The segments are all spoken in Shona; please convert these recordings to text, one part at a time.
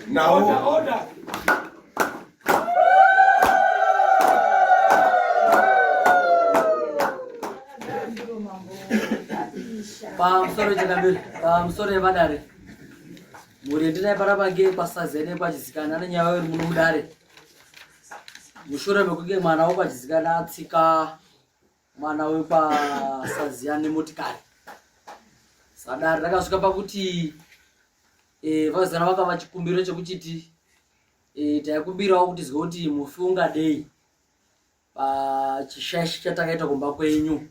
Nawo Pamusoro chakambiri, pamusoro yevadare. Mhuri yendinai panapa nge kwasazene kwachizikana nenyaya iri muno mudare. Mushure mekunge mwana wekwachizikana atsika mwana wekwasaziya nemotikari. Sadare rakasvika pakuti eh, vazana vakava chikumbiro chekuchiti eh, taikumbirawo kuti zwe kuti mufi ungadei pachishaishi chatakaita kumba kwenyu.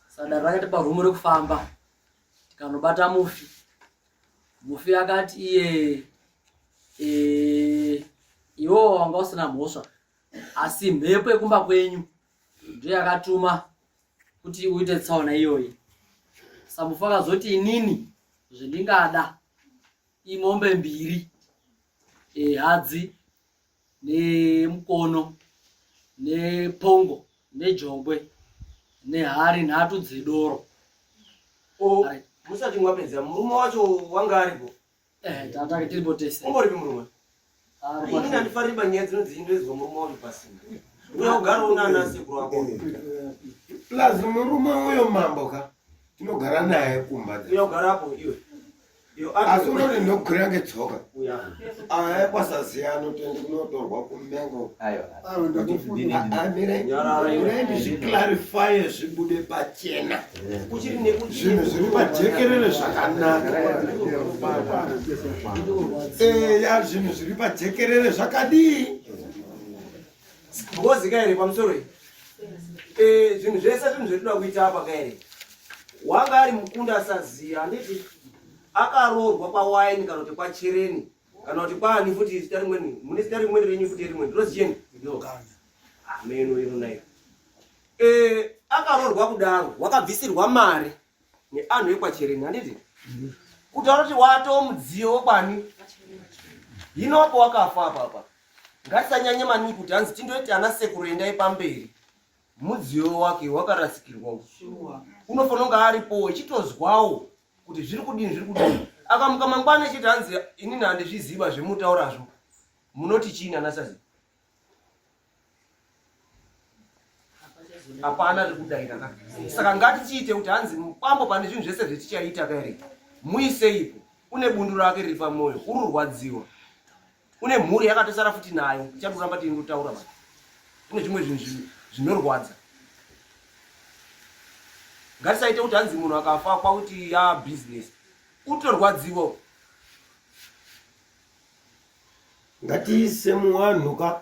Sadare rakatipa rumu rekufamba tikanobata mufi. Mufi akati iye e, iwewo wanga usina mhosva asi mhepo yekumba kwenyu ndiyo yakatuma kuti uite tsaona iyoyi. Samufi akazoti inini zvendingada imombe mbiri e, hadzi nemukono nepongo nejongwe nehari nhatu dzedoro. Oh, musati mwapedza murume wacho wanga aripo? Eh, tatanga tiripo tese. Umboripi murume? Ah, Ini handifariri panyaya dzinonzi indoizwa murume wacho pasina. Uya ugara una ana sekuru ako. Plus murume uyo mambo ka tinogara naye kumba. Uya ugara apo iwe. Asi unoti ndokwira ngetsoka aya kwasaziya anotoenda kunotorwa kumengo amire ndizviclarifye zvibude pachena zvinhu zviri pajekerere zvakanaka eya zvinhu zviri pajekerere zvakadii Ngozi ka here pamusoro iyi? Eh, zvinhu zvese zvinhu zvetinoda kuita apa ka here? Wanga ari mukunda asaziya handiti akaroorwa kwawaini kana kuti kwachereni kana kuti kwaani futi zita rimweni mune zita rimweni renyu futi rimweni rinozi cheni ameno iro nairo eh, akaroorwa kudaro wakabvisirwa mari neanhu ekwachereni handiti kutaura kuti watoo mudziyo wekwani hino apo wakafa apa apa Ngatisanyanye maningi kuti hanzi tindoiti ana sekuru endai pamberi. Mudziyo wake wakarasikirwa uyu. Unofanira kunge aripowo echitozwawo kuti zviri kudini zviri kudini. Akamuka mangwana echiti hanzi inini handizviziva zvemutaurazvo. Munoti chii ana sazi? Hapana riri kudaira ka. Saka ngatichiite kuti hanzi mukwambo pane zvinhu zvese zvetichaita ka here. Muiseipo. Une bundu rake riri pamoyo. Ururwadziwa. Une mhuri yakatosara futi nayo tichadi kuramba tiingotaura ba kune zvimwe zvinhu zvinorwadza ngatisaite kuti hanzi munhu akafa kwakuti ya business utorwadziwa Ngatiise muwanhu ka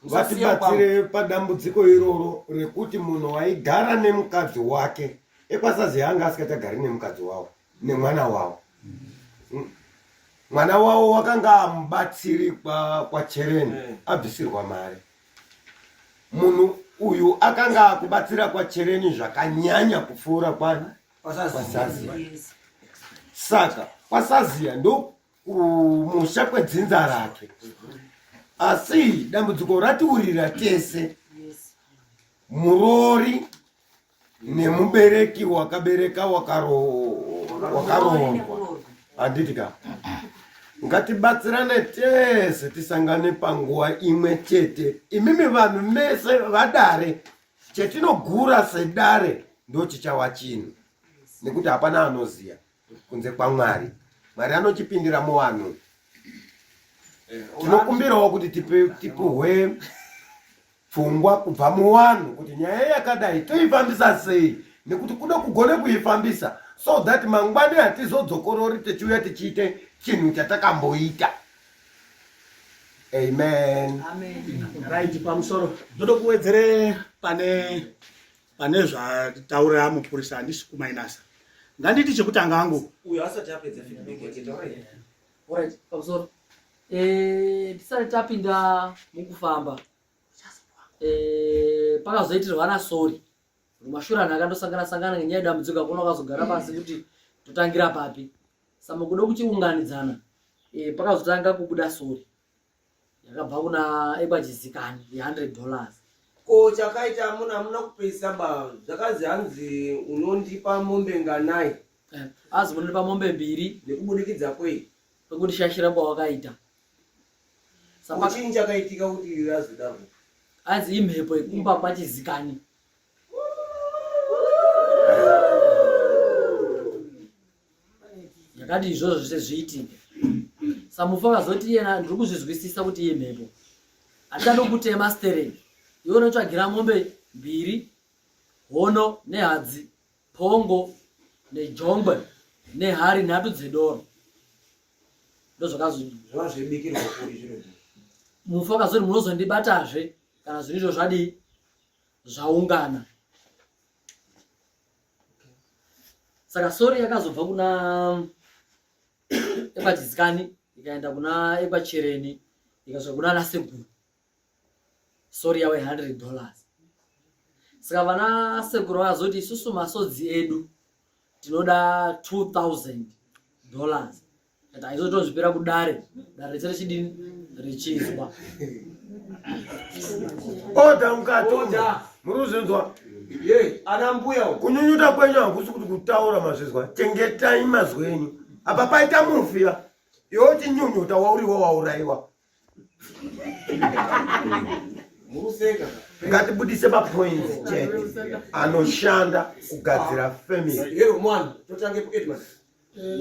vatibatsire padambudziko iroro rekuti munhu waigara nemukadzi wake ekwasazi anga asikachagari nemukadzi wawo nemwana wavo mwana wavo wakanga amubatsiri kwachereni kwa abvisirwa mari munhu uyu akanga akubatsira kwachereni zvakanyanya kupfuura kwani kwasaziya saka kwasaziya ndokumusha kwedzinza rake asi dambudziko ratiurira tese muroori nemubereki wakabereka wakaroorwa handiti ka ngatibatsirane tese tisangane panguva imwe chete imimi vanhu mese vadare chetinogura sedare ndochichawa chinhu nekuti hapana anoziva kunze kwamwari mwari anochipindira muvanhu tinokumbirawo kuti tipuhwe pfungwa kubva muvanhu kuti nyaya yakadai toifambisa sei nekuti kuda kugone kuifambisa so that mangwani hatizodzokorori tichiuya tichiite chinhu chatakamboita amen, amen. Right pamusoro ndoda kuwedzere pane pane zvataura mupurisa handisi kumainasa nganditi chekutanga angu uyo asati apedza feedback yake taurai. Alright, pamusoro. Eh, tisati tapinda mukufamba. Eh, pakazoitirwa na sorry. Mashure anhu akandosangana sangana ngenyaya yedambudziko hakuna wakazogara pasi kuti totangira papi. Saka kuda kuchiunganidzana eh, pakazotanga kubuda sorry. Yakabva kuna ekwachizikani ye 100 dollars. Ko chakaita amuna amuna kupedzisa ba zvakanzi hanzi unondipa mombe nganai. Eh, azi munondipa mombe mbiri nekubudikidza kwei? kwekundishashira kwawakaita. Saka chinyi chakaitika kuti azodaro? Anzi imhepo yekumba kwachizikani. Yakati izvozvo zvese zviitike. Samufa akazoti iyena ndiri kuzvizwisisa kuti imhepo. Handichandokutema stereki. Iwe unotsvagira mombe mbiri, hono nehadzi, pongo nejongwe nehari nhatu dzedoro. Ndozvakazozvava zvebikirwa kuri zviro izvi. Mufi akazoti munozondibatazve kana zvinhu izvo zvadii zvaungana. Saka sori yakazobva kuna ekwaChizikani ikaenda kuna ekwaChereni ikasvika kuna anasekuru sori yavo 100 dollars. Saka vana sekuru vakazoti isusu masodzi edu tinoda 2000 dollars kati aizotozvipira kudare dare rese richidini richizwa oda mukati muri kuzvinzwa ye ana mbuya kunyunyuta kwenyu hakusi kuti kutaura mazvizwa chengetai mazwi enyu apa paita mufiya iwe uchinyunyuta wauriwo wauraiwa ngatibudise mapoints chete anoshanda kugadzira family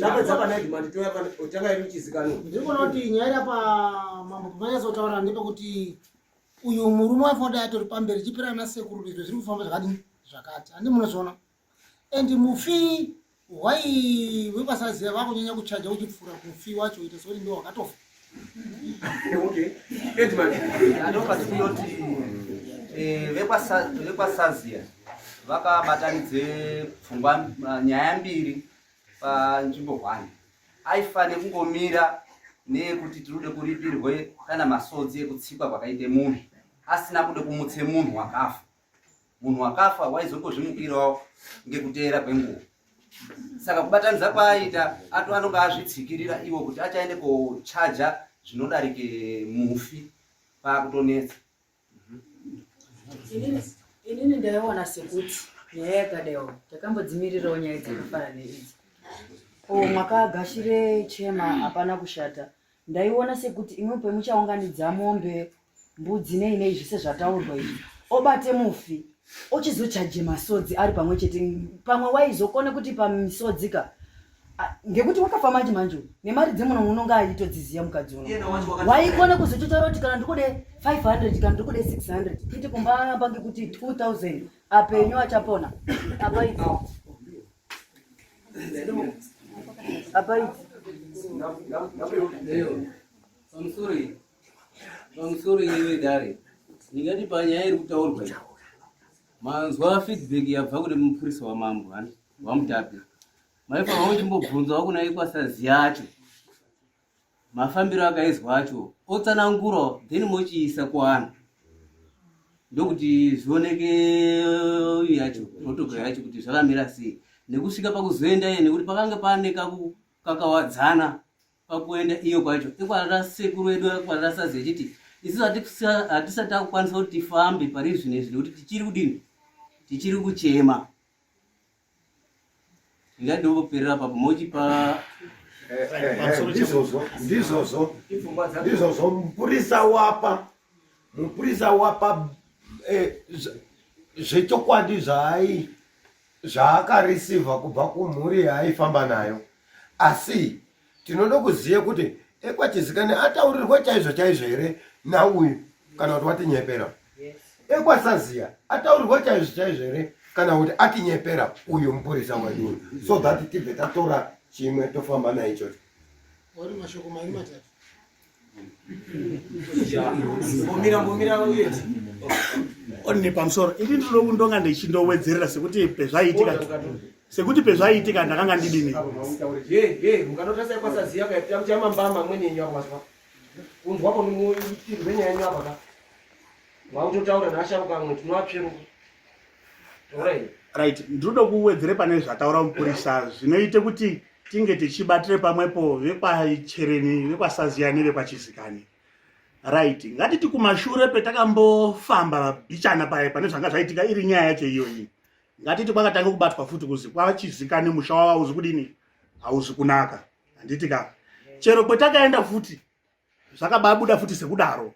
Tapedza pana Edmund touya pana tanga iri chizikanwa. Ndiri kuona kuti nyaya iri apa mambo pamanyatsotaura ndepekuti uyu murume wacho dai atori pamberi chipira ana sekuru izvo zviri kufamba zvakadini zvakati handi munozviona and mufi why vekwasaziva vakunyanya kuchaja uchipfuura mufi wacho ita sekuti ndiwo wakatofa Okay. Edmund. Ndopatinokuti eh, vekwaSazia vakabatanidze pfungwa nyaya mbiri panzvimbo hwani. Aifane kungomira neyekuti tirikude kuripirwe kana masodzi ekutsikwa kwakaite munhu asina kude kumutse munhu wakafa. Munhu wakafa waizongozvimukirawo ngekuteera kwenguva. Saka kubatanidza kwaaita ato anonga azvitsikirira iwo kuti achaende kochaja zvinodarike mufi paakutonetsa. Inini ndaiona sekuti nyaya yakadaiwo takambodzimirirawo nyaya dzakafanana neidzi. O makagashire chema hapana kushata. Ndaiona sekuti imwe pemuchaunganidza mombe mbudzi nei nei zvese zvataurwa izvi obate mufi ochizochaje masodzi ari pamwe chete pamwe waizokone kuti pamisodzi ka ngekuti wakafa manje manje uyu nemari dzemuno unonga aitodziziya mukadzi uno waikona kuzototaura kuti kana ndikude 500 kana ndikude 600 kwete kumbaamba ngekuti 2000 apenyu achapona apaiti apaiti pamusoro Pamusoro iwe dare, ndingati panyaya iri kutaurwa iyi, manzwa feedback yabva kune mupurisa wamambo hani wamutapi, maifanirwa kuchimbobvunzawo kuna ikwasaziya acho mafambiro akaizwa acho otsanangurawo then mochiisa kuvanhu ndokuti zvioneke yacho protocol yacho kuti zvakamira sei nekusvika pakuzoenda iye nekuti pakange pane kakawadzana pakuenda iyo kwacho ikwarara sekuru wedu akwarara sazi echiti isusu hatisati takukwanisa kuti tifambe pari zvino izvi nekuti tichiri kudini tichiri kuchema ingadimboperera papo mochipa eh, eh, eh, ndizvozvo ndizvozvo ndizvozvo mupurisa wapa mupurisa wapa zvechokwadi zvaai zvaakarisivha kubva kumhuri yaaifamba nayo asi tinoda kuziva kuti ekwachizikani ataurirwa chaizvo chaizvo here nauyu kana kuti watinyepera ekwasaziya ataurirwa chaizvo chaizvo here kana kuti atinyepera uyu mupurisa wedu uyu so that tibve tatora chimwe tofamba naichocho mashoko mairi matatu Mbomira mbomira uyeti. Oni pamusoro ini ndinonga ndichindowedzerera sekuti pezvaiitika sekuti pezvaiitika ndakanga ndidini Ye ye mukanotarisa kwasaziya kaita muchamambama amweni enyu apo mazwa. Kunzwa ko muitirwe nyaya yenyu apa ka. Mwakutotaura naasharuka amwe tinoatsveruka. Taurai. Right ndinoda kuwedzere pane zvataura mupurisa zvinoite kuti tinge tichibatire pamwepo vekwachereni vekwasaziya nevekwachizikani right ngatiti kumashure petakambofamba bichana paye pane zvanga zvaitika iri nyaya yacho iyoyi ngatiti kwakatanga kubatwa futi kuzi kwachizikani musha wavo hauzi kudini hauzi kunaka handiti ka Chero kwetakaenda futi zvakababuda futi sekudaro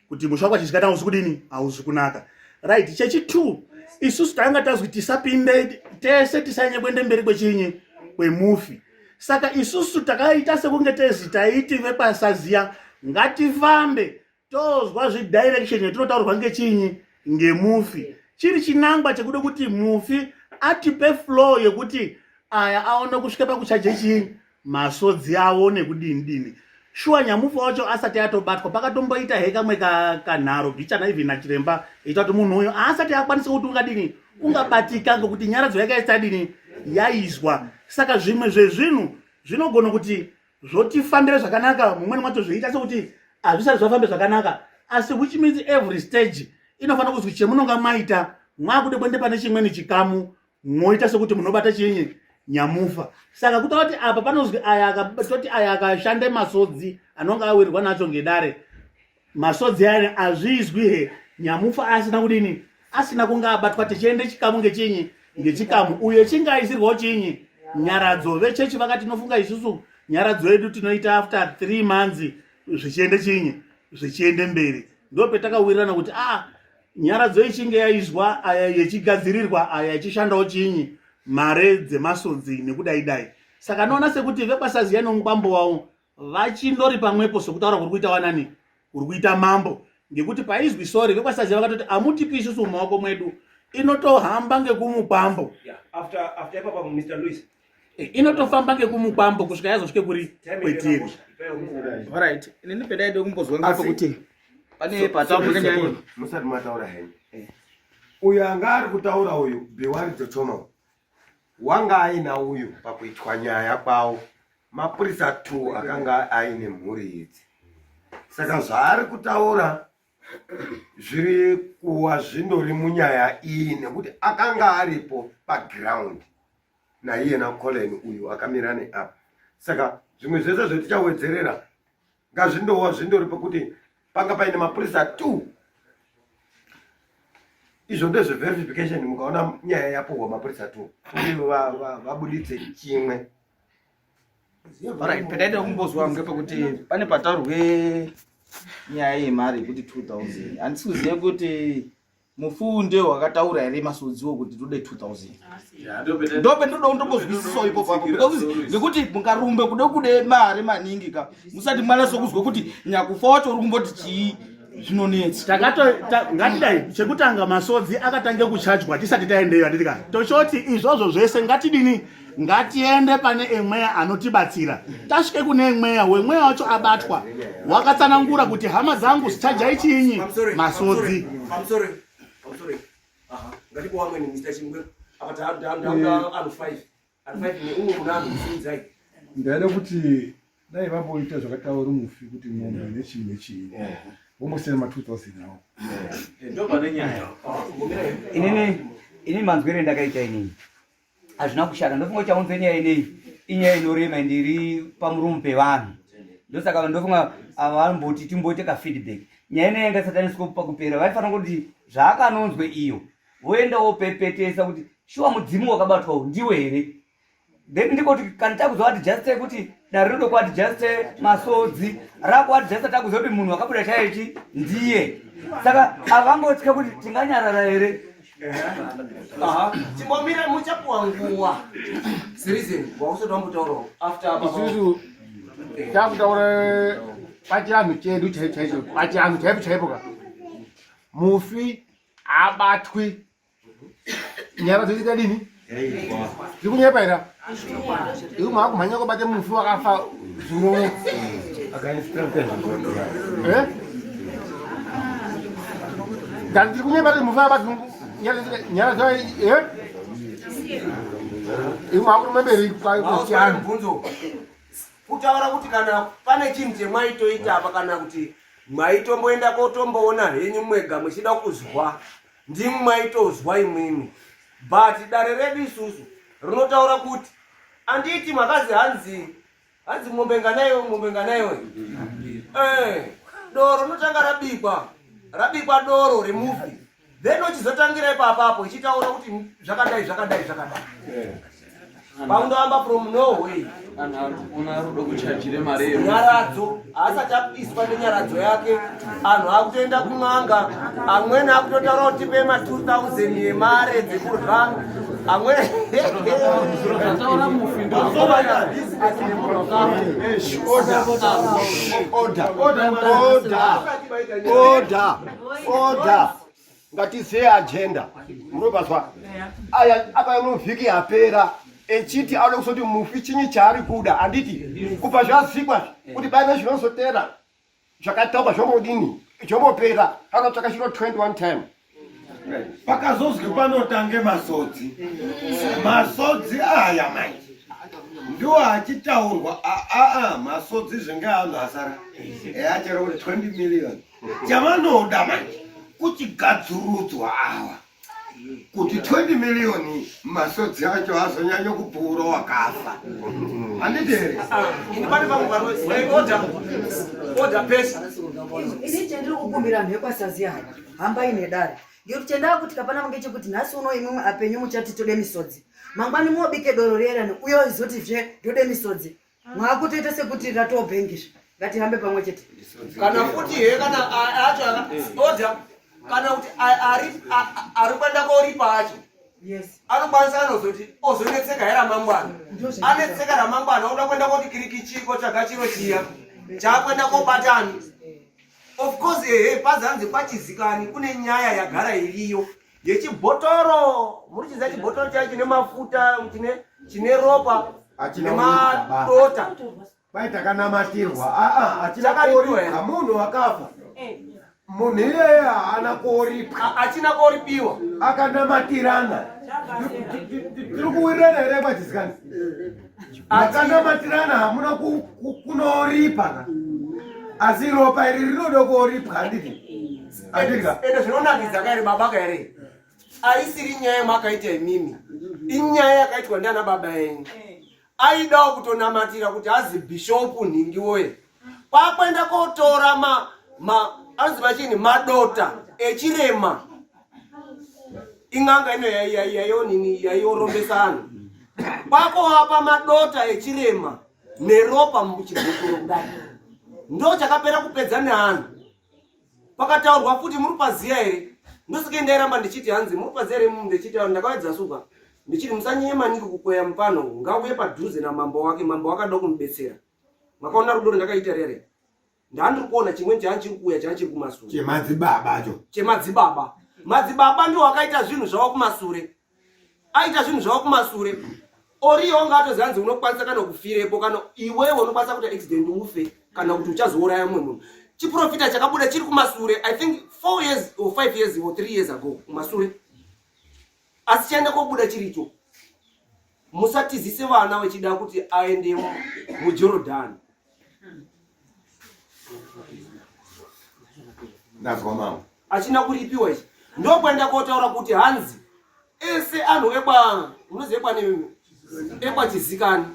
kuti musha wako hausi kudini, hausi kunaka. Right, chechi 2 isusu tanga tazwi tisapinde tese tisanye kuende mberi kwechinyi kwemufi. Saka isusu takaita sekunge tezi taiti vekwasaziya ngatifambe tozwa zvidirection yatinotaurwa ngechinyi ngemufi, chiri chinangwa chekuda kuti mufi atipe flow yekuti aya aone kusvika pakuchaje chinyi masodzi avo nekudini dini. Shuwa nyamufi wacho asati atobatwa pakatomboita he kamwe kanharo bichana even nachiremba ita kuti munhu uyu haasati akwanisa kuti ungadini ungabatika ngekuti nyaradzo yakaita dini yaizwa. Saka zvimwe zvezvinhu zvinogona kuti zvotifambire zvakanaka, mumweni mwacho zvoita sekuti hazvisati zvafambe zvakanaka, asi which means every stage inofanira kuzwi chemunonga mwaita mwakude kuende pane chimweni chikamu moita sekuti munobata chinyi nyamufa. Saka kutaura kuti apa panozwi aya toti aya akashanda masodzi anonga awirirwa nacho ngedare, masodzi aya azvizwi he nyamufa asina kudini asina kunge abatwa, tichiende chikamu ngechinyi ngechikamu uye chingaisirwawo chinyi nyaradzo. Vechechi vakati tinofunga isusu nyaradzo yedu tinoita after 3 months zvichiende chinyi zvichiende mberi. Ndo petakawirirana kuti a nyaradzo ichinge yaizwa aya yechigadzirirwa aya ichishandawo chinyi mare dzemasodzi nekudai dai. Saka noona sekuti vekwasaziya nomukwambo wavo vachindori pamwepo sokutaura kuri kuita wanani kuri kuita mambo, ngekuti paizwi sori vekwasaziya vakatoti amutipi isusu mumaoko mwedu, inotohamba ngekumukwambo. Yeah, after ipapa Mr. Louis. Inotofamba ngekumukwambo kusvika yazosvike kuri kwetiri. Alright, inini pedaide kumbozwa ngepekuti pane pataurwa nyaya. Musati mataura henyu, uyu anga ari kutaura uyu Biwaridzo Choma wanga aina uyu pakuitwa nyaya kwawo mapurisa 2 akanga aine mhuri idzi. Saka zvaari kutaura zviri kuwa zvindori munyaya iyi nekuti akanga aripo paground naiye naColin uyu akamira neapa. Saka zvimwe zvese zvetichawedzerera ngazvindowa zvindori pekuti panga paine mapurisa 2. Izvo ndezveverification, mukaona nyaya yapuhwa mapurisa 2 kuti vabuditse chimwe. Alright, pedaida kumbozwa ngepekuti pane pataurwe nyaya yemari yekuti 2000. Handisi kuziva kuti mufunde wakataura here masodziwo kuti tode 2000. Ndope ndoda kundombozwisisawo ipo papo because ngekuti mukarumbe kude kude mari maningi ka musati mwanasokuzwa kuti nyakufa wacho uri kumboti chii zvinonetsa. Takato ngatidai chekutanga masodzi akatange kuchajwa tisati taendeyo, handiti ka tochoti izvozvo zvese ngatidini ngatiende pane emweya anotibatsira. Tasvike kune mweya wemweya wacho abatwa wakatsanangura kuti hama dzangu chajai chinyi masodzi. Pamusoro, pamusoro. Aha, ngatipo vamweni Mr. Chingwe. Apa ta anhu 5. Anhu 5 neumwe muna anhu kusimudzai. Ndaida kuti dai vamboita zvakataura mufi kuti mombe nechii nechii vombosiyana ma 2000 awo. Ndo pane nyaya. Inini ini manzwire ndakaita inini hazvina kushata. Ndofunga chaunze nyaya ineyi inyaya inorema ende iri pamuromo pevanhu, ndosaka ndofunga ava vanomboti timboite kafeedback. Nyaya ineyi yanga isati yaniswa pakupera, vaifanira kuti zvaakanonzwe iyo voenda wopepetesa kuti shuwa mudzimu wakabatwa uyu ndiwe here. Then ndikoti kana takuzoadjuste kuti dare rinoda kuadjuste masodzi rakuadjusta takuziva kuti munhu wakabuda chaichi ndiye, saka avangotya kuti tinganyarara here. Aha, chimbomira muchapuwa nguva. Citizen, wausati wambotaurawo after apa. Isusu takutaura pachianhu chedu chaicho chaicho, pachianhu chaipo chaipo ka mufi abatwi nyara dzoita dini dzikunyepa here iwe maakumhanya kubata mufi wakafa zuro. Eh? Ndandiri kunyepa kuti mufi abatwi nyara dzo eh? Iwe maakurume mberi kwachianhu. Mubvunzo. Kutaura kuti kana pane chinhu chemwaitoita apa kana kuti maitomboenda kotomboona henyu mwega muchida kuzwa ndimwi maitozwa imwimwi, but dare redu isusu rinotaura kuti anditi makazi hanzi hanzi mombe nganaiwe mombe nganaiwe eh, doro rinotanga rabikwa rabikwa doro remufi, then uchizotangira ipapapo ichitaura kuti zvakadai zvakadai zvakadai. Pakundoamba from Norway. Nyaradzo haasati apiswa nenyaradzo yake. Anhu akutoenda kun'anga, amweni akutotaura kuti tipe ma 2000 yemare dzekurya. Amweni Order, order, order, order, order. Ngatiziye agenda munobazwa aya apa muvhiki yapera echiti anoda kuzoti mufi chinyi chaari kuda handiti kubva zvazikwa kuti pane zvinozotera zvakataurwa zvombodini zvombopera anotsvaka chiro 21 time pakazozwi panotange masodzi masodzi aya manje ndiwo achitaurwa aa masodzi zvinge anhu asara eachero kuti 20 million Chavanoda manje kuchigadzurudzwa ava kuti 20 million masodzi acho azonyanya kupfuura wakafa handiti here? Ini pane vamwe vari order order pesa. Ini chandiri kukumbira vanhu vekwaSaziya ava hambai nedare ngekuti chandava kuti kapana ngechekuti nhasi uno imwimwe apenyu muchati tode misodzi mangwani mobike doro riyerani uyo izotizve ndode misodzi Mwakutoita sekuti ratoo bhengi zve. Ngatihambe pamwe chete. Kana futi he kana acho order kana kuti ari ari kuenda koripa acho. Yes. Anokwanisa anozoti ozonetseka here ramangwana. Anetseka ramangwana oda kuenda koti kirikichi kotsvaga chiro chiya. Chakuenda kobatani. Of course ehe pazanzi kwachizikani kune nyaya yagara iriyo. yechibhotoro muri chiziva chibhotoro chacho chine mafuta chine chine ropa nemadota kwai takanamatirwa aa achina koripwa munhu wakafa eh. munhu iyeye haana koripwa achina koripiwa akanamatirana tiri kuwirirana here kwachisikani Makanamatirana hamuna kunoripa ka. Asi ropa iri rinoda koripwa handiti? Handiti ka? Ende zvinonakidza ka ere baba ka ere. Aisiri nyaya yamakaita imimi. Inyaya yakaitwa ndiana baba enyu. Aidawo kutonamatira kuti azi bhishopu nhingi woye. Kwakwenda kotora ma ma anzi machini madota echirema. In'anga ino yayonini yayorombesa anhu. Kwako apa madota echirema neropa muchibhotoro kudai. Ndo chakapera kupedza neanhu. Pakataurwa futi muri paziya here? Ndosike ndairamba ndichiti hanzi muri paziya here ndichiti ndakaedza suka. Ndichiti musanyanye maningi kukweya mupano ngauye padhuze namambo wake mambo wakada kumubetsera. Makaona rudo rwandakaita rere? Ndandiri kuona chimweni chaachiri kuuya chaachiri kumasure. Chemadzibaba cho. Chemadzibaba. Madzibaba ndiwo akaita zvinhu zvavo kumasure. Aita zvinhu zvavo kumasure. Oriyo anga atoziva hanzi unokwanisa kana kufirepo kana iwewe unokwanisa kuita accident ufe kana kuti uchazouraya mumwe munhu. Chiprofita chakabuda chiri kumasure I think 4 years or 5 years or 3 years ago kumasure. Asi chaenda kobuda chiricho. Musatizise vana vechida kuti aende muJorodhani. Ndazwa mama. Achina kuripiwa ichi. Ndokuenda kotaura kuti hanzi ese anhu ekwa munoziva ekwa ne ekwa chizikani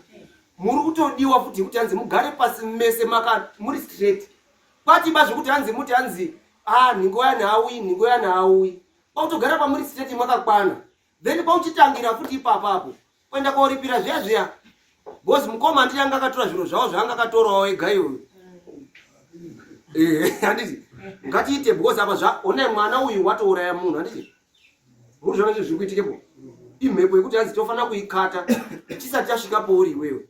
muri kutodiwa futi kuti hanzi mugare pasi mese maka muri straight kwatiba zvekuti hanzi muti hanzi ah nhingo yani hauyi nhingo yani hauyi kwakutogara pamuri straight makakwana then kwauchitangira futi ipapapo kuenda koripira zviya zviya because mukoma anditi anga akatora zviro zvavo zvaanga akatorawo ega iyoyo eh, handiti ngatiite because apa zva onai mwana uyu watouraya munhu handiti muri zvona zviri kuitikepo imhepo yekuti hanzi tofanira kuikata tisati tasvika pouri iwewe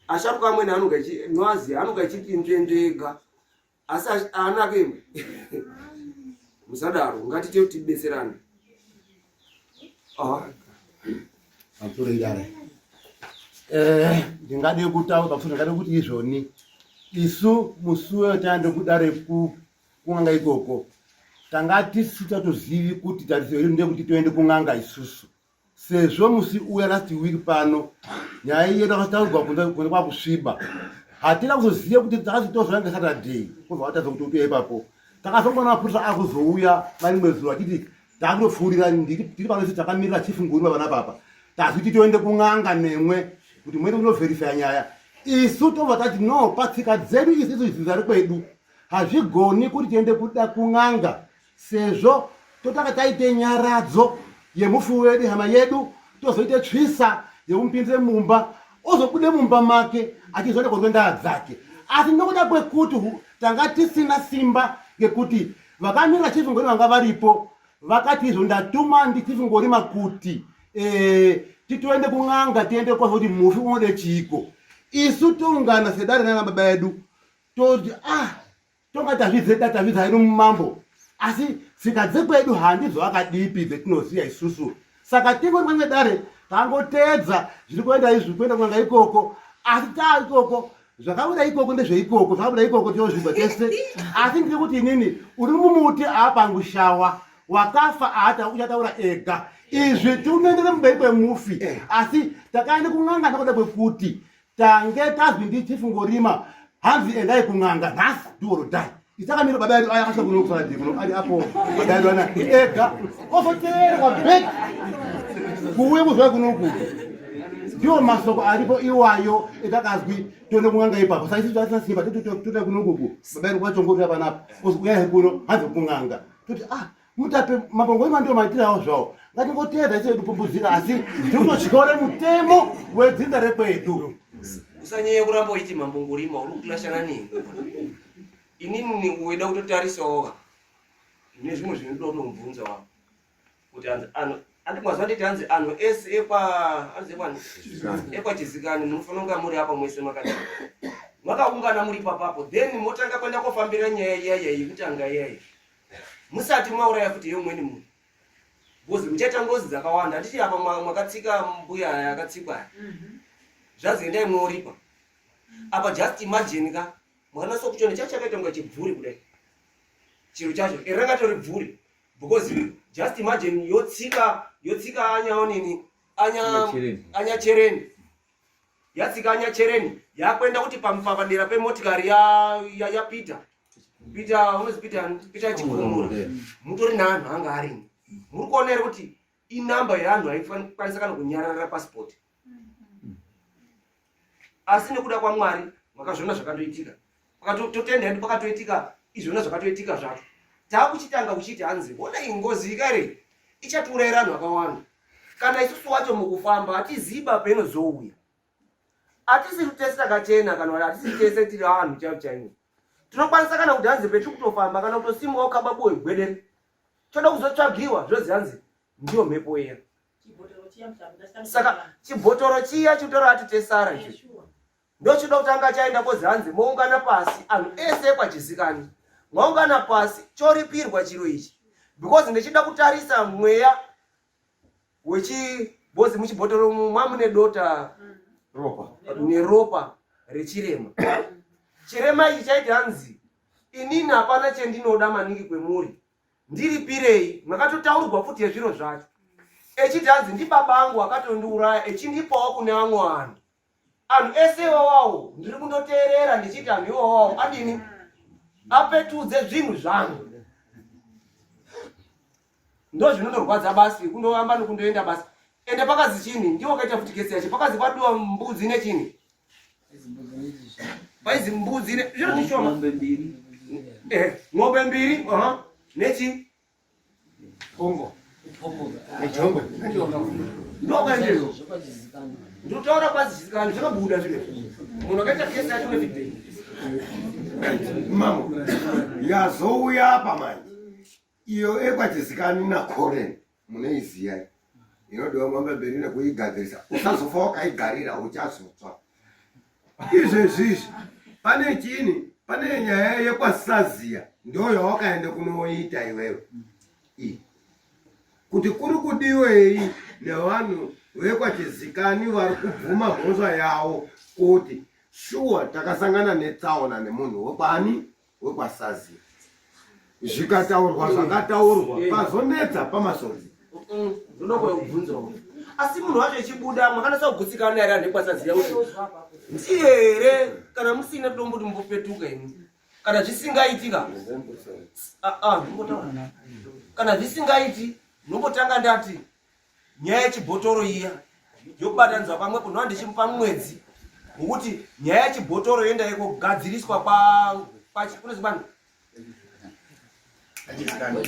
asharuka amweni anonga nwazi anonga ichiti nzvenzve ega asi anake imwe musadaro ngatite kuti tibetserane pamusoro idare eh, ndingade kutaura pamusoro ndingade kuti izvoni isu musi uyo taende kudare kun'anga ikoko tanga tisitatozivi kuti tariso yedu ndeyekuti toende kun'anga isusu Sezvo musi uya last week pano nyaya iye takataurwa kunze kunze kwakusviba hatina kuzoziva kuti takazotozwa yange Saturday kubva vatadza kuti utoye ipapo takazongoona mapurisa akuzouya marimwe zuva achiti takutopfuurira tiri pano isu takamirira chief nguruma vana papa taziti toende kun'anga nemwe kuti muende kunoverifya nyaya isu tobva tati no patsika dzedu isu isu dzinza rekwedu hazvigoni kuti tiende kuda kun'anga sezvo totanga taite nyaradzo yemufi wedu hama yedu tozoite tsvisa yekumupinze mumba ozobude mumba make achizoenda kurwe ndaa dzake asi nokuda kwekuti tanga tisina simba ngekuti vakamira chief ngori vanga varipo vakati izvo ndatuma ndichief ngorima kuti eh, titoende kun'anga tiende kwazo kuti mufi unode chiiko isu toungana sedare nana baba edu toti ah Tonga tazvidzeta tazvidza hedu mumambo asi tsika dzekwedu handidzo akadipi dzetinoziva isusu saka tingori mwemwe dare tangoteedza zviri kuenda izvi kuenda kun'anga ikoko asi taa ikoko zvakabuda ikoko ndezveikoko zvakabuda ikoko tinozvigwa tese asi ndiri kuti inini uri mumuti aapangushawa wakafa aata uchataura ega izvi tiunoendere mberi kwemufi eh. asi takaenda kun'anga nokuda kwekuti Tange tazwi ndi chief Ngorima hanzi endai kun'anga nhasi do or die. Itakamira baba yedu aya akasvika kuno kusaradhi kuno ari apo baba yedu ana ega ozoteerwa back kuuye kuzouya kunoku ndiwo masoko aripo iwayo etakazwi toende kun'anga ipapo saka isu tatisina simba totoenda kunokuku baba yedu kwachongorira panapa ozouya kuno hanzi kun'anga toti ah Mutape mambo ngoma ndio maitiro awo zvawo. Ngatingoteedza isu kupumbudzira asi tiri kutotyore mutemo wedzinza rekwedu. Usanyanya kuramba uchiti mambo ngorima uri kuklashana neni. Inini weda kutotarisawo ne zvimwe zvinoda kutomubvunza wako kuti hanzi anhu andi mazuva nditi hanzi anhu ese ekwa hanzi ekwani ekwachizikani munofanira kunga muri apa mwese makadii makaungana muri papapo then motanga kuenda kofambira nyaya iya iya yekutanga iya iya musati mauraya futi yeumweni munhu because muchaita ngozi dzakawanda handiti apa mwakatsika mbuya aya akatsikwa aya mhm. zvanzi endai mworipa apa just imagine ka mwana sokuchona chacho chakaita kunga chibvuri kudai chiro chacho iri ranga tori bvuri because just imagine yotsika yotsika anyaonini anya anyachereni yatsika anyachereni yakuenda kuti papadera pemotikari yaPeter ya, ya Peter unozi Peter Peter Chigumura mutori neanhu anga arimo muri kuona here kuti inamba yeanhu aikwanisa kana kunyarara passport asi nekuda kwaMwari makazviona zvakandoitika totenda hedu pakatoitika izvona zvakatoitika zvacho taakuchitanga kuchiti hanzi ona ingozi ikare ichatiurayira anhu akawanda kana isusu wacho mukufamba hatiziba painozouya Hatisi tese takachena kana kuti hatisi tese tiri vanhu chaivo chaivo. Tinokwanisa kana kuti hanzi petiri kutofamba kana kutosimuka kukaba buwe gwedere. Choda kuzotsvagiwa zvozi hanzi ndiyo mhepo iya. Saka chibhotoro chiya chitoro ati tesara icho. Ndochida kutanga chaenda kozi hanzi moungana pasi anhu ese ekwachisikani. Mwaungana pasi choripirwa chiro ichi. Because ndechida kutarisa mweya wechi bozi muchibhotoro mamune dota ropa neropa rechirema chirema ichi chaiti hanzi inini hapana chendinoda maningi kwemuri ndiripirei makatotaurwa futi yezviro zvacho echiti hanzi ndibaba angu akatondiuraya echindipawo kune vamwe vanhu anhu ese iwawawo ndiri kundoteerera ndichiti anhu iwawawo adini apetudze zvinhu zvangu ndozvinondorwadza basi kundovamba nokundoenda basi ende pakazi chini ndiwo wakaita futi kesi yacho pakazi paduwa mbudzi nechini paizi mbudzi ne zviro zvishoma eh, ng'ombe mbiri nechi pongo ndokaendeyo ndotaura kwazizikanwa zvakabuda zviro munhu akaita kesi yacho nefeedback mamo yazouya apa manje Iyo ekwachizikani naKoren munoiziya inodiwa mombe mberi nekuigadzirisa usazofa wakaigarira uchazotsva. Izvezvi izvi pane chini pane nyaya yekwasaziya ndo yawakaenda kunoita iwewe iyi kuti kuri kudiwei nevanhu vekwachizikani vari kubvuma mhosva yavo kuti shuwa takasangana netsaona nemunhu wekwani wekwasazi zvikataurwa zvakataurwa pazonetsa pamasodzi ndoda kubvunzawo asi munhu wacho echibuda makanasa kugutsikana here anhu ekwasaziya kuti ndiye here kana musina tomboti mumbopetuka imi kana zvisingaitika ah, ah, kana zvisingaiti ndombotanga ndati nyaya yechibhotoro iya yokubatanidzwa pamwepo ndova ndichimupa mwedzi wokuti nyaya yechibhotoro yoenda yekogadziriswa kwani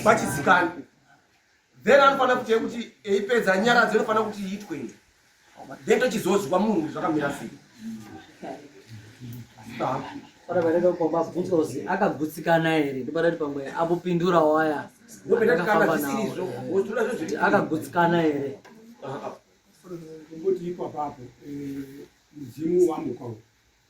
kwachizikani then anofanira kuti yekuti eipedza nyaradzo inofanira kuti iitwe. Then tochizozwa munhu zvakamira sei. Pana panenge pabvunzwa kuzi akagutsikana here ndopatati pamwe ambopindura waya Ndopetati kana zvisirizvo, wozotoda zvo zviri akagutsikana here. Kungoti ipapapo eh, mudzimu wamuka uyu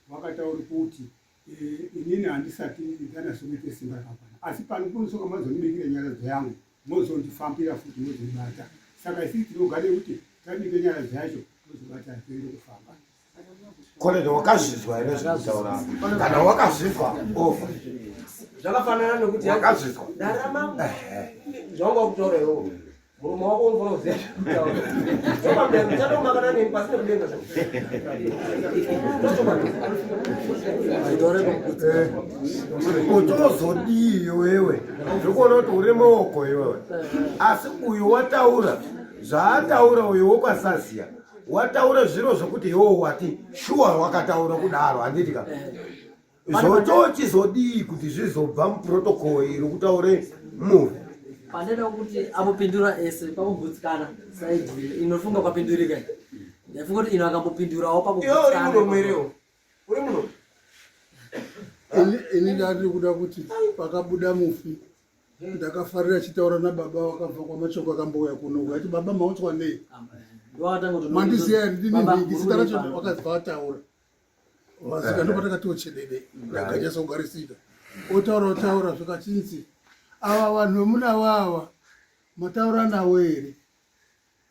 wakataura kuti eh, inini handisati ndanatsokuita simba rakakwana asi pano kunosoka mazondibikira nyaradzo yangu mozondifambira futi mozondibata saka isi tinogare kuti tabike nyaradzo yacho tozobata toende kufamba Koleni wakazvizwa here zvekutaura kana wakazvizwa over Zvakafanana nekuti wakazvizwa darama zvawanga kutaura iwewe. Murume wako unofanira kuziva zvekutaura. Chokwadi uchatomakana neni pasina kudenga zvo. Utozodii iwewe zvekuona kuti uri maoko iwewe asi uyu wataura zvaataura uyu wokwasaziya wataura zviro zvekuti iwewe wati shuwa wakataura kudaro handiti ka zvotochizodii kuti zvizobva muprotocol iri kutaure muvi Pandeda kuti ambopindura ese pakugutsikana side inofunga kwapindurika iyi. Ndaifunga kuti ino akambopindurawo Iwe uri pakugutsikana. muno mwerewo. Uri muno. Ini ini ndari kuda kuti pakabuda mufi ndakafarira achitaura nababa wakabva kwamachoko akambouya kuno ati baba maunzwa nei mandiziya here ndini nhingi zita racho wakabva ataura vasika ndopatakatiwo chedede ndakanyatsa kugarisika otaura otaura zvikachinzi ava vanhu vemunavo ava mataura navo here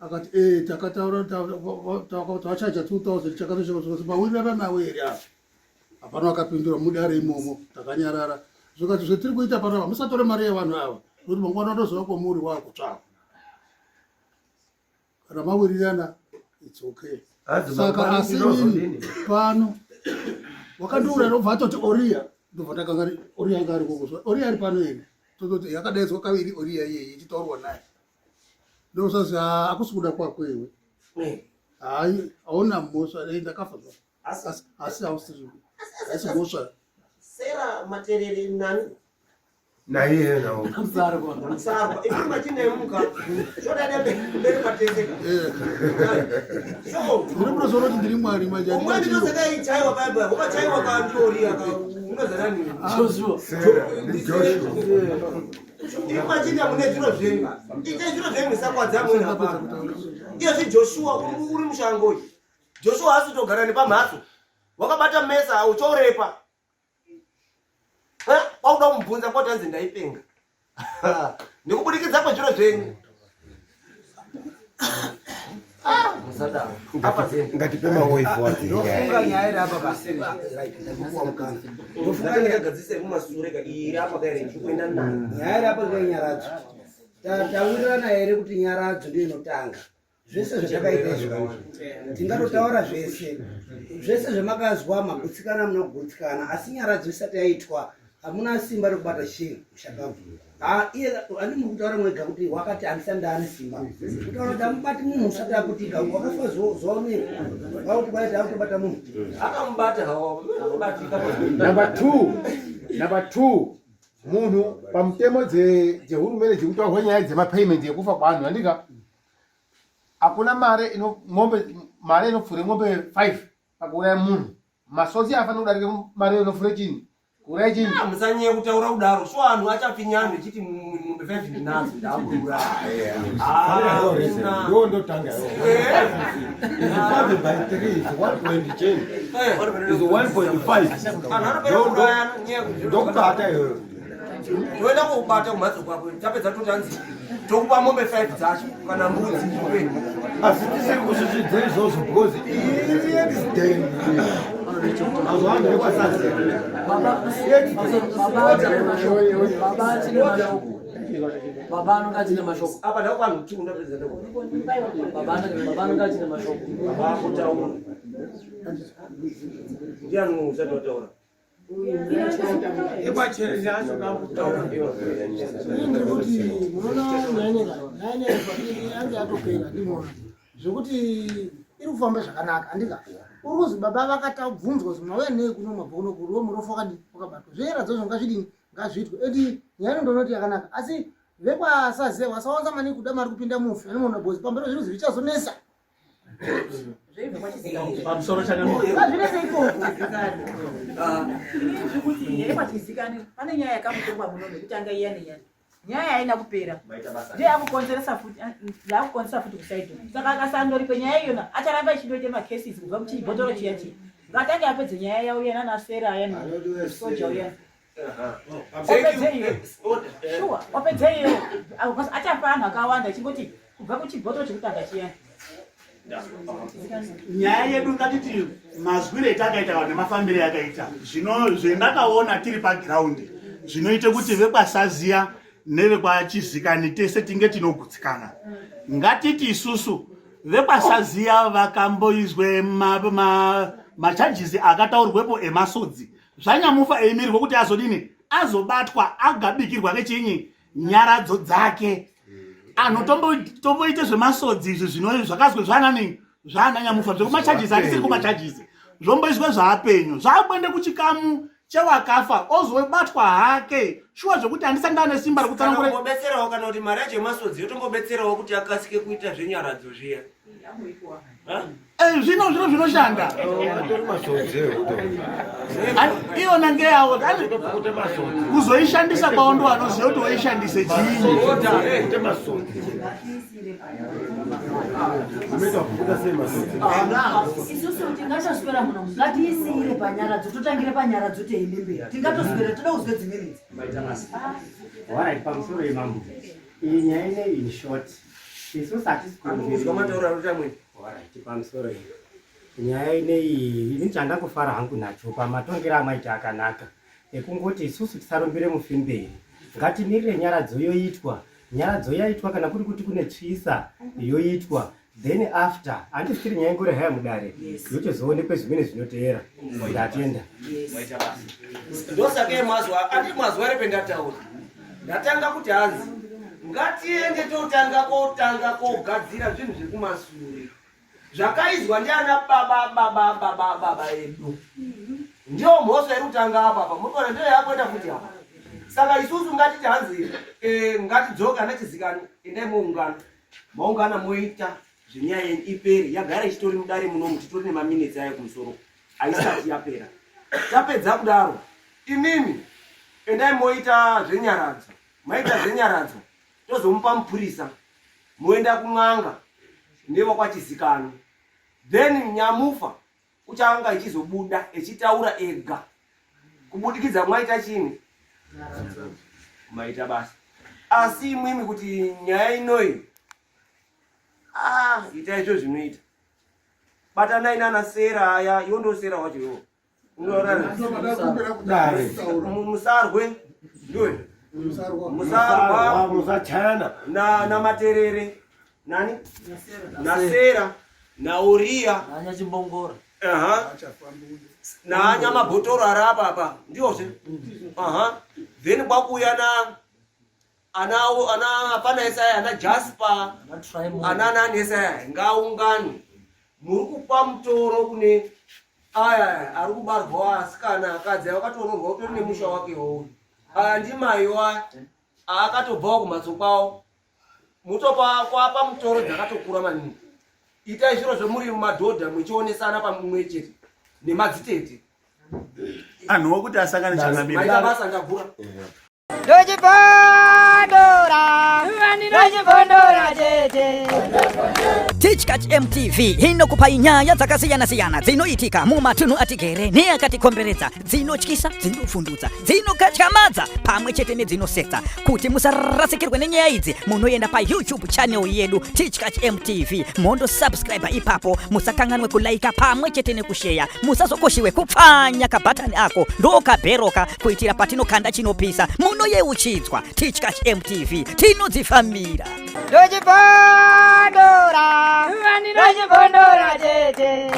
akati e takataura tavachaja 2000 chakatochakati mawirirana navo here ava hapana wakapindura mudare imomo takanyarara zvikati zvetiri kuita panapa musatore mari yevanhu ava nokuti mangwana watozova kwamuri wakutsvakwa kana mawirirana its okay saka asi inini pano wakandiuraya ndobva atoti oriya ndobva ndakanga oriya anga ari kokuswa oriya ari pano here tototi yakadaidzwa kaviri oriya iyeyi ichitaurwa naye ndosazi akusi kuda kwako iwe hayi hauna mhosva ndakafa asi hausiri haisi mhosva Sera materere nani naiye nawo Musarwa. Ivi machinemuka. Chodada mberi pateseka. So, ndiri kutozoona kuti ndiri mwari manje umweni ndosakaichaiwa baba, wakachaiwa kandiori aka unozanani. Joshua. Sarah ndi Joshua Imi machinda mune zviro zvenyu. Itai zviro zvenyu musakwadza amweni hapana. Iyezvi Joshua uri uri mushango uyu. Joshua haasi kutogara nepamhatso. Wakabata mesa uchorepa. Eh, kwakuda kumubvunza kwati hanzi ndaipenga. Nekubudikidza kwezviro zvenyu. Ah, musadaro. Apa zeni. ngatipe mawoifu wacho Ndofunga nyaya iri apa ka. Right, ndakupuwa mukana. Ndofunga nyaya Ndakagadzisa mumasure ka iri apa kaire ndikuenda nayo. nyaya iri apa ngenyaradzo. Tawirirana here kuti nyaradzo ndiyo inotanga? Zvese zvatakaita izvi tingatotaura zvese zvese zvamakazwa magutsikana munogutsikana asi nyaradzo isati yaitwa hamuna simba rekubata chii mushakabvu iye ani muri kutaura mwega kuti wakati handisati ndaane simba kutaura kuti amubati munhu usati akutika wakafa zuva nei wakuti kwaiti akutobata munhu Akamubata hawo. Akambatika. Number two, number two, munhu pamutemo dzehurumende dzekutaurwa nyaya dzemapayment yekufa kwevanhu handika hakuna mare ino mombe mare inopfuure mombe 5 pakuuraya munhu masotsi afanira kudarika mare inopfuure chini kuuraya chini Ah, musanyanya kutaura kudaro sho anhu achafinya anhu echiti mombe 5 ndinadzo ndakuuraya ndo ndotanga is 5 by 3 is 1 change is 1.5 anhu anopera kuurayana nyaya ndokubata iyoyo toenda koubata kumhatso kwako tapedza toti hanzi tokupa mombe 5 dzacho kana mbudzi upenyu asi tisiri kusvisvidza izvozvo because iri accident mazuva ano ekwasaziya Baba achine mashoko. Baba anonga achine mashoko. apa ndakuvanhu kuti undapedza ndaku Baba anonga achine mashoko. vakutaura ndiani usati wataura Ini ndiri kuti munoona nyaya nyaya yange yatopera ndinoona zvekuti iri kufamba zvakanaka handika uri kuzi baba vakatabvunzwa kuti mauya nei kuno mabva kuno kuri wo murofu wakadii wakabatwa zvenyaradzo zvo ngazvidini ngazviitwe eti nyaya inondoona kuti yakanaka asi vekwasaziva vasawanza maningi kuda mari kupinda mufi anoona bhozi pamberi zviro zvichazonesa. Pamusoro chakanazvirese ikoko. Inini zviri kuti nyaya yekwachizikani pane nyaya yakamutongwa muno nekutanga iya nenyaya. Nyaya haina kupera. Ndiyo yakukonzeresa futi yakukonzeresa futi kusaidi. Saka akasandoripe nyaya iyona acharamba ichindoita macases kubva muchibhotoro chiya chiya. Ngatange apedze nyaya yauya uya nana Sarah aya soja uya. Opedze iyo. Sure, opedze iyo. Achafa anhu akawanda achingoti kubva kuchibhotoro chekutanga chiya. Nyaya yedu ngatiti mazwire etakaita vanhu nemafambire yakaita zvino zvendakaona tiri pagiraundi zvinoite kuti vekwasaziya nevekwachizikani tese tinge tinogutsikana. Ngatiti isusu vekwasaziya vakamboizwe macharges ma, ma akataurwepo emasodzi zvanyamufa eimirirwa kuti azodini azobatwa agabikirwa kechinyi nyaradzo dzake anhu tomboite zvemasodzi izvi zvino zvakazwe zvanani zvana nyamufa zvekumacharges handisiri kumacharges zvomboiswe zvaapenyu zvakuende kuchikamu chewakafa ozobatwa hake shuwa zvekuti handisati ndane simba rekutsanangurabetserawo kana kuti mari yacho yemasodzi yotombobetserawo kuti akasike kuita zvenyaradzo zviya Eh, zvino zvino zvinoshanda iyona ngeyawo kuzoishandisa kwawo ndo anoziva kuti woishandise chiinyi isusu tingatoswera muno ngatiisiire panyaradzo totangire panyaradzo teende mberi tingatoswera toda kuzwa dzimweni idzi pamusoro yemambo iyi nyaya ineyi in short isusu hatisi pamusoro iyi nyaya ineyi ini chandangofara hangu nacho pamatongero amaita akanaka ekungoti isusu tisarumbire mufi mberi ngatimirire nyaradzo yoitwa nyaradzo yaitwa kana kuri kuti kune tsvisa yoitwa then after handisiri nyaya ingori haya mudare yotozoonekwe zvimweni zvinoteera ndatenda ndosaka yemazuva ati mazuva repe ndataura ndatanga kuti hanzi ngatiende totanga kotanga kogadzira zvinhu zvekumasure zvakaizwa ndiana baba baba baba baba edu ndiyo mhosva iri kutanga apa apa muri kuona ndiyo yakuenda futi apa saka isusu ngatiti hanzi eh, ngatidzoke ana chizikani endai moungana maungana moita zvenyaya yenyu ipere yagara ichitori mudare munomu titori nemaminitsi ayo kumusoro haisati yapera tapedza kudaro imimi endai moita zvenyaradzo maita zvenyaradzo tozomupa mupurisa moenda kun'anga nevakwachizikanwa then nyamufa uchanga ichizobuda echitaura ega kubudikidza mwaita chini maita basa asi imwimi kuti nyaya inoyi ah, ita izvo zvinoita batanai nana sera aya yondosera wacho iwo musarwe ndiwe musarwa musachayana namaterere nani nasera nauriya nanyachimbongora naanyamabhotoro ari apa apa ndiwozve aha then kwakuuya na ana ana apana esaya ana jasper ana nani esaya ngaungani muri kupa mutoro kune aya ari kubarwa asikana akadzi akatoroorwa utori nemusha wake iwowo aya ndimaiwa akatobvawo kumhatso kwawo mutopa kwapa mutoro dzakatokura maningi itai zviro zvemuri mumadhodha muchionesana pamwe chete nemadzitete anhu wokuti asangane changamire basa ndagura Ndochibondora, ndochibondora tete. Tichkach MTV inokupai nyaya dzakasiyana-siyana dzinoitika mumatunhu atigere neakatikomberedza, dzinotyisa, dzinovhundutsa, dzinokatyamadza pamwe chete nedzinosetsa. Kuti musarasikirwe nenyaya idzi, munoenda paYouTube channel yedu Tichkach MTV mondosubscribe ipapo. Musakanganwe kulaika pamwe chete nekusheya. Musazokoshiwe kupfanya kabhatani ako ndokabheroka kuitira patinokanda chinopisa munoyeuchidzwa. Tichkach MTV tinodzifambira. Ndochibondora, ndochibondora tete.